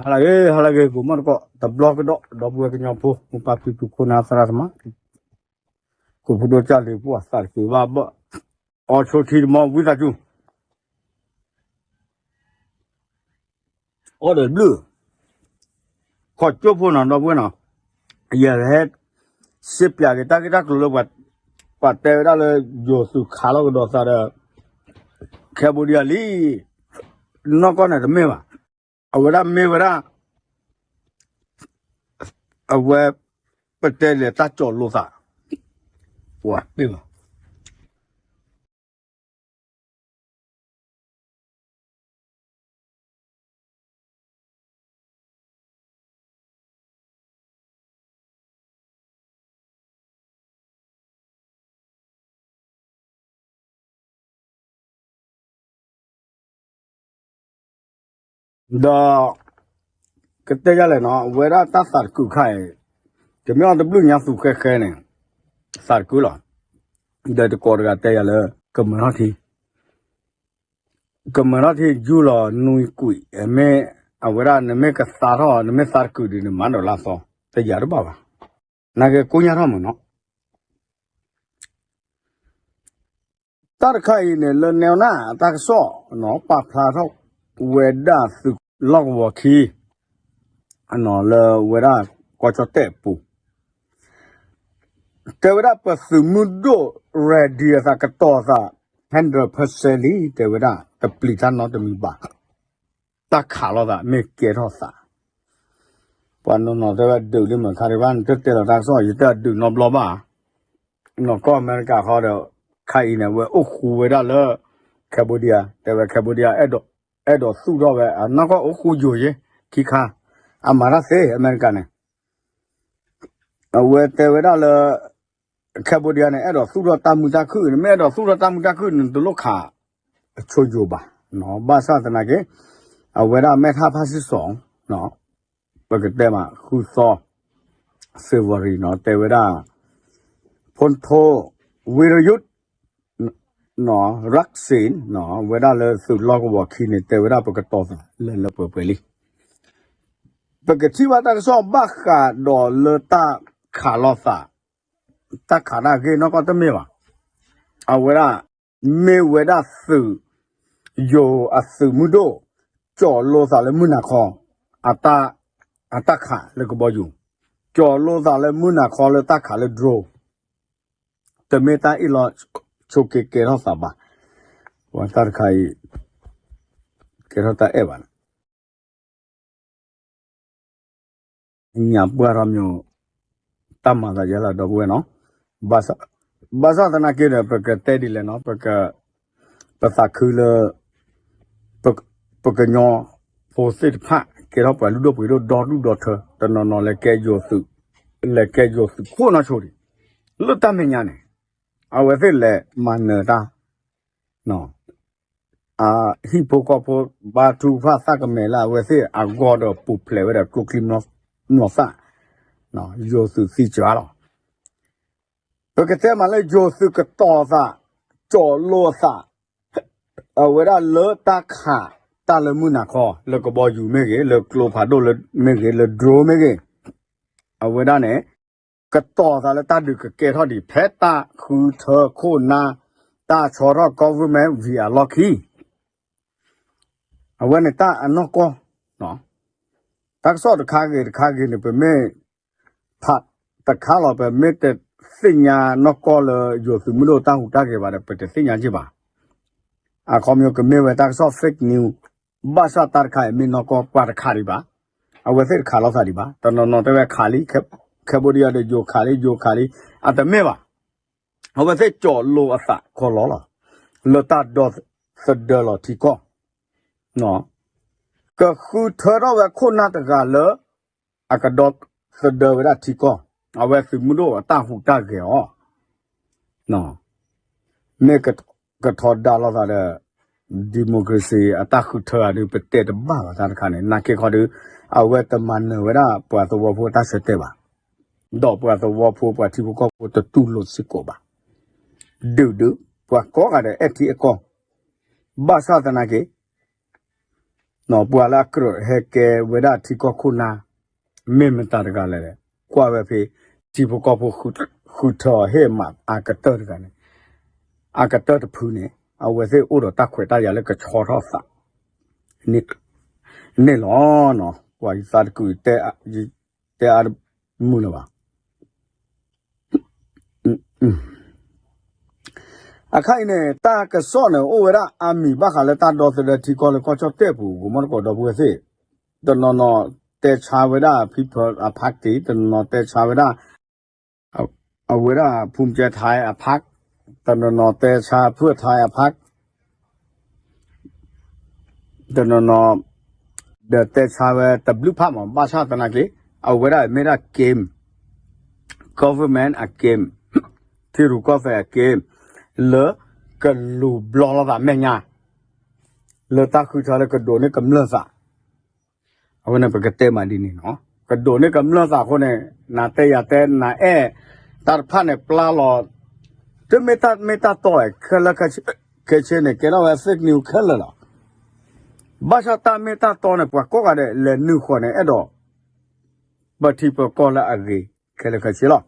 ဟါလၢအဂ့ၤ ဟါလၢအဂ့ၤ ကိးမီၢ်တကိး တဘျီကဒီး ဒီပုၢ်ဝဲၢ်ကညီဖိ မိၢ်ပၢ်ဖံဖု ခိၣ်နၢ်သရၣ်သမါ ကိးဖုဒိၣ်ကၢ်လံၤ ပှၤသးတကုးဘၣ်ဘၣ် အီဆိထံတမီၢ် ဝံသးစူၤ အီဒီးဘျုး ခီကၠိဖိနီၤ ဒီပုၢ်ဝဲၢ်နီၤ ယဟဲ စ့ပၠးက့ၤတၢ်ဂ့ၢ်တၢ်ကျိၤလၢ ပှၤတဲဝဲဒၣ်လၢ ယိၤသုးခးလီၤကဒီးသးဒီး Cambodia လံ နီၢ်ကီၢ်န့ၣ်တမ့ၢ်ဘၣ်. အဝဲဒၣ်မ့ၢ်ဝဲဒၣ် အဝဲ ပတဲလဲၤတၢ်ကၠီၣ်လိသး ပှၤတ့ၢ်လီၤ ဒီး ကတဲယၤလဲၣ်နီၤ အဝဲဒၣ်တၢ်သးတကုးခါအံၤ တမ့ၢ်အီၤတဘျုးညါသူဃဲဃဲန့ၣ် သးတကုးလီၤ. ဒီးတကိးတဂၤတဲယၤလၢ ကမၢထီၣ်ထံ ကမၢထီၣ်ထံယူၢ်လီၤနွံကွံာ် မ့ၢ်အဝဲဒၣ်နမ့ၢ်ကသါထီၣ် နမ့ၢ်သးတကုးဒီးနမၤဒီးလၢအသီ တယၤတဘၣ်ဘၣ်. နာ်က့ကိညါထီၣ်မုၢ်နီၤ တၢ်တခါအံၤန့ၣ် လၢနဲဝနၢ်တၢ်ကစီၣ်နီၤ ပာ်ဖျါထီၣ်ဝဲဒၣ်သုးလီၢ်ကဝီၤခံ လၢဝဲဒၣ်ကီၢ်ကၠီၣ်တဲၣ်အပူၤ တဲဝဲဒၣ်ပသုးမုၢ်ဒိၣ် ready အသးကတီၤသး hundred percent လံ တဲဝဲဒၣ် တပျံၤတၢ်နီတမံၤဘၣ် တၢ်ခးလိာ်သးမ့ၢ်ကဲထီၣ်သး ပှၤနီၢ်နီၢ်တဲဝဲဒုးလံမုၢ်ခါဒံးဘၣ် နတတဲလီၤတၢ်ကစီၣ် ယတဲဒုးနီတဘျီဘၣ် နီၢ်ကီၢ်အမဲရကၤဃီဒီး ခါအံၤန့ၣ် အဝဲအိၣ်ဃူဝဲဒၣ်လၢ Cambodia တဲဝဲ Cambodia အဲၣ်ဒိးသူၣ်ထီၣ်ဝဲ အနီၢ်ကီၢ်အိၣ်ဃူယိာ်ယဲ ခံခါ အမၤတၢ်သ့အမဲရကၤန့ၣ် အဝဲတဲဝဲဒၣ်လၢ Cambodia န့ၣ် အဲၣ်ဒိးသူၣ်ထီၣ်တၢ်မုာ်တၢ်ခုၣ် နမ့ၢ်အဲၣ်ဒိးသူၣ်ထီၣ်တၢ်မုာ်တၢ်ခုၣ်န့ၣ် နတလိၣ်ခး အဆိယိာ်ဘၣ် ဘၣ်ဆၣ်သနာ်က့ အဝဲဒၣ်မဲထၢ်ဖါစံစီၣ် ပကတဲမး ဃုသီ February နီၤ တဲဝဲဒၣ် ဖုန်းထိ ဝံရယုတ် ရၢၣ်စ့ၣ် ဝဲဒၣ်လၢသုးလီၢ်ကဝီၤခံန့ၣ် တဲဝဲဒၣ်ပကတီၤသးလၢလၢပှဲၤပှဲၤလံ ပကထံၣ်ဘၣ်တၢ်ကစီၣ်ဘၣ်ဃးဒီးလၢတၢ်ခးလိာ်သး တၢ်ခးတၢ်ဂ့ၢ်နီၢ်ကီၢ်တမ့ၢ်ဘၣ်. အဝဲဒၣ် မ့ၢ်ဝဲဒၣ်သုး ယိၤအသုးမုၢ်ဒိၣ် ကၠီၣ်လိသးလၢမုၢ်နၤခီ အတၢ်ခးလၢကဘီယူၤ ကၠီၣ်လိသးလၢမုၢ်နၤခီလၢတၢ်ခးလၢ drone တမ့ၢ်တၢ်အ့ၣ်လိာ်ဆိးက့ကဲထီၣ်သးဘၣ်. ပှၤတၢ်တခါအံၤ ကဲထီၣ်တၢ်အဲၣ်ဘၣ်န့ၣ် ညၣ်ပှၢ်ထီၣ်မ့ၢ် တၢ်မၤသးယဲလီၤ ဒီပုၢ်ဝဲၢ်နီၤ. ဘၣ်ဆၣ်သနာ်က့ဒီး ပကတဲဒ်လဲၣ်နီၤ ပသးခုလၢ ပကညီဖိသ့ၣ်တဖၣ် ကဲထီၣ်ပှၤလုၢ်ဒိၣ်ပှ့ၤဒိၣ်ဒီဒူၣ်ဒီထၢ တနီၤနီၤ လဲၤကဲယိၤသုးခိၣ်နီၢ်ဆိဒံး လၢတၢ်မဲာ်ညါန့ၣ် အဝဲသ့ၣ်လဲၤမၤနၢၤတၢ် အဟံၣ်ဖိဃီဖိ ဘါထုကဖၣ်သးကမဲာ်လၢ အဝဲသ့ၣ်အဂီၢ်ဒီးပူၤဖျဲးဝဲဒီးကျိချံမျိာ်သၣ် ယိၤသုးသံစှၤလီၤ. ပကတဲမးလၢယိၤသုးကတီၤသး ကၠီၣ်လိအသး အဝဲဒၣ်လၢတၢ်ခးတၢ်လၢမုၢ်နၤခီ လၢကဘီယူၤမ့ၢ်ဂ့ၤ လၢကျိဖးဒိၣ်လၢမ့ၢ်ဂ့ၤ လၢ drone မ့ၢ်ဂ့ၤ အဝဲဒၣ်န့ၣ် ကတီၤသးလၢတၢ်ဒုးကကဲထီၣ်ဒံး ဖဲတၢ်ဃုထၢခိၣ်နၢ် တၢ်ဆီထီၣ် government ဝံၤအလီၢ်ခံ အဝဲန့ၣ်တၢ်အနီၢ်ကီၢ် တၢ်ကစီၣ်တခါဂ့ၤတခါဂ့ၤန့ၣ် ပမ့ၢ်ဖးတခါလီၤ ပမ့ၢ်တသ့ၣ်ညါနီၢ်ကီၢ်လၢယိၤသုးမုၢ်ဒိၣ်တၢ်ဟူးတၢ်ဂဲၤဘၣ်ဒီး ပတသ့ၣ်ညါက့ၤဘၣ်. အခီပညီကမ့ၢ်ဝဲတၢ်ကစီၣ် fake news ဘၣ်ဆၣ်တၢ်တခါအံၤမ့ၢ်နီၢ်ကီၢ်ပှၤတခးဒံးဘၣ်. အဝဲသ့ၣ်တခးလိာ်သးဒံးဘၣ်. တနီၤနီၤတဲဝဲခးလံ Cambodia ဒီးယိၤခးလံ ယိၤခးလံ အတမ့ၢ်ဘၣ်. အဝဲသ့ၣ်ကၠီၣ်လိအသးခီလီၤလီၤ လၢတၢ်ဒီသဒၢလီၤထံကီၢ် ကဃုထၢထီၣ်ဝဲခိၣ်နၢ်တဂၤလၢ အကဒီသဒၢဝဲဒၣ်ထံကီၢ် အဝဲသုးမုၢ်ဒိၣ်အတၢ်ဟူးတၢ်ဂဲၤအီၤ မ့ၢ်ကထီဒါလိာ်သးဒီး democracy အတၢ်ဃုထၢဧါဒုး ပတဲတဘၣ်ဘၣ်တၢ်တခါန့ၣ် နာ်က့ခီဒုး အဝဲတမၤနၢၤဝဲဒၣ်ပှၤသဝီဖိအတၢ်ဆၢတဲာ်ဘၣ် ဒီးပှၤသဝီဖိပှၤထံဖိကီၢ်ဖိတတူၢ်လိာ်စ့ၢ်ကီးဘၣ် ဒုးဒုး ပှၤကိးဂၤဒဲးအဲၣ်ထံအဲၣ်ကီၢ် ဘၣ်ဆၣ်သနာ်က့ ပှၤလၢအကြၢးဟဲကဲဝဲဒၣ်ထံကီၢ်ခိၣ်နၢ် မ့ၢ်မတၤတဂၤလဲၣ်, ကွၢ်ဝဲဖဲ ထံဖိကီၢ်ဖိ ဃုထၢအီၤဟ့ၣ်မး အကတၢၢ်တဂၤန့ၣ်အကတၢၢ်တဖုန့ၣ် အဝဲသ့ၣ်အိၣ်ဒီးတၢ်ခွဲးတၢ်ယာ်လၢကဆီထီၣ်သးန့ၣ်လီၤ. ပှၤယသးတကုး တဲအါတမုာ်လၢၤဘၣ်. အခါအံၤန့ၣ် တၢ်ကစီၣ်န့ၣ် အိၣ်ဝဲဒၣ်အါမံၤဘၣ်ဃးလၢတၢ်ဒီသဒၢထံကီၢ်လၢ ကီၢ်ကၠီၣ်တဲၣ်ပူၤ ဂိၤမီၣ်တကိးဒီပုၢ်ဝဲၢ်သ့ၣ်, တနီၤနီၤတဲဆါဝဲဒၣ် People အ party, တနီၤနီၤတဲဆါဝဲဒၣ် အဝဲဒၣ် ภูมิใจไทย အ party, တနီၤနီၤတဲဆါ เพื่อไทย အ party, တနီၤနီၤ ဒီးတဲဆါဝဲတဘျုးဖးမး ဘၣ်ဆၣ်သနာ်က့ အဝဲဒၣ်မ့ၢ်ဒၣ် game, government အ game, ထံရူၢ်ကီၢ်သဲးအ game လၢကလူၤဘျီလိာ်သးမဲာ်ညါ လၢတၢ်ဃုထၢလၢကဒိးန့ၢ်ကမျၢၢ်သး အဝဲန့ၣ်ပကတဲမးဒ်န့ၣ်နီၤ, ကဒိးန့ၢ်ကမျၢၢ်သးအဃိန့ၣ် နၤတဲယၤတဲ နအဲၣ်တၢ်တဖၣ်န့ၣ်ပျၢ်လီၤ, တမ့ၢ်တၢ်မ့ၢ်တၢ်တီဧါ, ခဲလၢာ်ခဲဆ့န့ၣ် ကဲထီၣ်ဝဲ fake news ခဲလၢာ်လီၤ. ဘၣ်ဆၣ်တၢ်မ့ၢ်တၢ်တီန့ၣ် ပှၤကိးဂၤဒဲးလဲၤနုာ်ဃီၤန့ၣ် အဲၣ်ဒိး ပထံပကီၢ်လၢအဂ့ၤ ခဲလၢာ်ခဲဆ့လီၤ.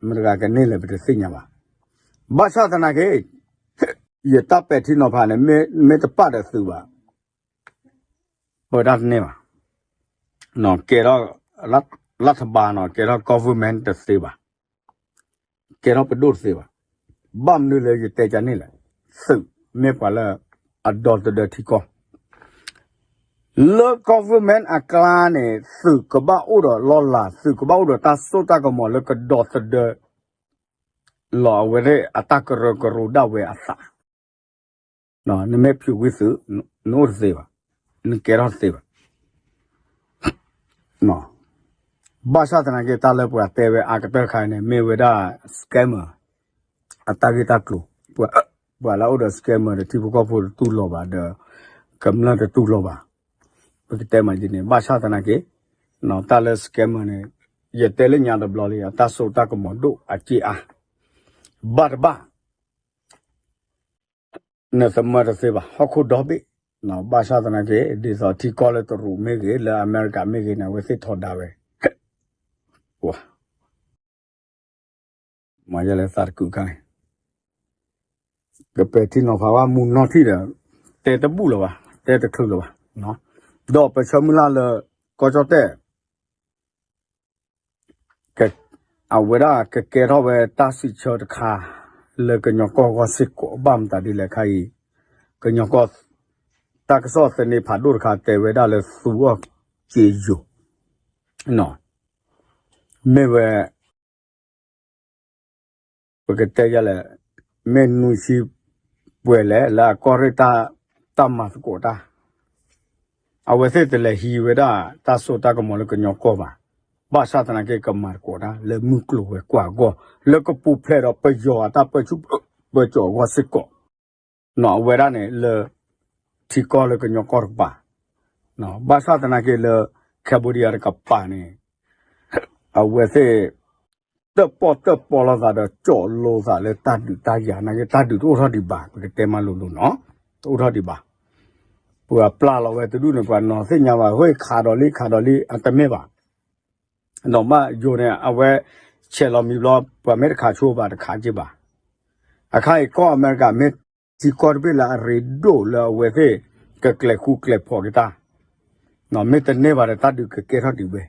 မတၤတဂၤကန့ၢ်လဲၣ် ပတသ့ၣ်ညါဘၣ်. ဘၣ်ဆၣ်သနာ်က့ ယတၢ်ပဲာ်ထံနီၤဖးန့ၣ် မ့ၢ်တပာ်ဒီးသုးဘၣ် ပတၢ်တန့ၢ်ဘၣ်. ကဲထီၣ် รัฐบาล နီၤ, ကဲထီၣ် government တသ့ဘၣ်, ကဲထီၣ်ပဒိၣ်တသ့ဘၣ်. ဘၣ်မနုၤလၢယတဲကန့ၣ်လဲၣ်, သုးမ့ၢ်ပှၤလၢအဒီသဒၢထံကီၢ် လၢ government အကျါန့ၣ် သုးကဘၣ်အိၣ်ဒီးလီၢ်လၤ, သုးကဘၣ်အိၣ်ဒီးတၢ်စိတၢ်ကမီၤလၢကဒီသဒၢ လီၤအဝဲသ့ၣ်အတၢ်ကရၢကရိဒၣ်ဝဲအသး. နမ့ၢ်ဖုးကွံာ်သုး နအိၣ်တသ့ဘၣ်, နကဲထီၣ်တသ့ဘၣ်. ဘၣ်ဆၣ်သနာ်က့ တၢ်လၢပှၤတဲဝဲအါကတၢၢ်တခါန့ၣ် မ့ၢ်ဝဲဒၣ် scammer အတၢ်ဂ့ၢ်တၢ်ကျိၤ, ပှၤလၢအအိၣ်ဒီး scammer ဒီးထံဖိကီၢ်ဖိတတူၢ်လိာ်ဘၣ်ဒီး ကမျၢၢ်တတူၢ်လိာ်ဘၣ်. ပကတဲမးဒ်န့ၣ် ဘၣ်ဆၣ်သနာ်က့ တၢ်လၢ scammer န့ၣ် ယတဲလၢညါတဘျီလံ အတၢ်စိတၢ်ကမီၤဒိၣ်အစ့အါ, ဘၣ်တဘၣ် နသမၢတသ့ဘၣ် ဟီၣ်ခိၣ်ဒီဘ့ၣ်, ဘၣ်ဆၣ်သနာ်က့ ဒ်သိးထံကီၢ်လၢတရူးမ့ၢ်ဂ့ၤ လၢအမဲရကၤမ့ၢ်ဂ့ၤန့ၣ် အဝဲသ့ၣ်ထီဒါဝဲ, ပှၤ မၤယဲလဲၣ်သးတကုးခါန့ၣ် ကပဲာ်ထံနီၤဖးဝဲမုၢ်နီၢ်ထံၣ်ဒီး တဲတဘူၣ်လၢၤဘၣ်, တဲတချုးလၢၤဘၣ်, ဒီးပဆၢမုၢ်လၢ်လၢ ကီၢ်ကၠီၣ်တဲၣ် အဝဲဒၣ်ကကဲထီၣ်ဝဲတၢ်စံးဆၢတခါ လၢကညီကီၢ်ဂီၢ်စ့ၢ်ကီး ဘၣ်မတၤဒ်လဲၣ်ခါအံၤ, ကညီကီၢ် တၢ်ကစီၣ်သန့ဖးဒိၣ်တခါတဲဝဲဒၣ်လၢသူအီၣ်က့ယိၤ မ့ၢ်ဝဲ ပကတဲယလဲၣ်, မ့ၢ်နွံဆံပှဲၤလဲၣ် လၢအကီၢ်ရ့ၣ်တၢ်မၤသကိးတၢ်, အဝဲသ့ၣ်တလဲၤဟံးဝဲဒၣ်တၢ်စိတၢ်ကမီၤလၢကညီကီၢ်ဘၣ်, ဘၣ်ဆၣ်သနာ်က့ကမၤသကိးတၢ်လၢမုၢ်ကျိၤဝဲၤကွာ်အဂီၢ် လၢကပူၤဖျဲးဒီးပယီၤအတၢ်ပၢဆူၣ်ပၢစိးအဂီၢ်စ့ၢ်ကီး, အဝဲဒၣ်န့ၣ်လၢ ထံကီၢ်လၢကညီကီၢ်တကပၤ, ဘၣ်ဆၣ်သနာ်က့လၢ Cambodia တကပၤန့ၣ် အဝဲသ့ၣ် တၢၣ်ပီၣ်တၢၣ်ပီလိာ်သးဒီးကၠီၣ်လိာ်သးလၢတၢ်ဒုးတၢ်ယၤ နာ်က့တၢ်ဒုးတအိၣ်ထီၣ်ဒံးဘၣ် ပကတဲမးလိၤလိၤနီၤ, တအိၣ်ထီၣ်ဒံးဘၣ်, ပှၤပျၢ်လီၤဝဲတဒူၣ်န့ၣ် ပှၤနီၤသ့ၣ်ညါဘၣ် ဟ့ၣ်ခးဒီးလံ ခးဒီးလံ အတမ့ၢ်ဘၣ်, ဒီးမ့ၢ်ယိၤန့ၣ် အဝဲဆဲးလီၤမံၤဘျီ ပှၤမ့ၢ်တခးဆိဘၣ်တခးက့ဘၣ်, အခါအံၤကီၢ်အမဲရကၤမ့ၢ်ထံကီၢ်တဘ့ၣ်လၢအရ့ဒိၣ်လၢအဝဲသ့ၣ် ကကျဲၤဃူကျဲၤဖိးက့ၤတၢ်, မ့ၢ်တန့ၢ်ဘၣ်ဒီးတၢ်ဒုးကကဲထီၣ်ဒံးဝဲ,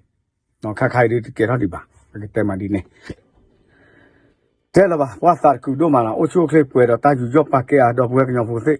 ခါခါအံၤဒ်တကဲထီၣ်ဒံးဘၣ် ပကတဲမးဒ်န့ၣ် တဲလၢၤဘၣ် ပှၤသးတကုးဒိၣ်မးလီၤ အိၣ်ဆူၣ်အိၣ်ချ့ပှဲၤဒီးတၢ်ယူးယီၣ်ပာ်ကဲအါ ဒီပုၢ်ဝဲၢ်ကညီဖိသ့ၣ်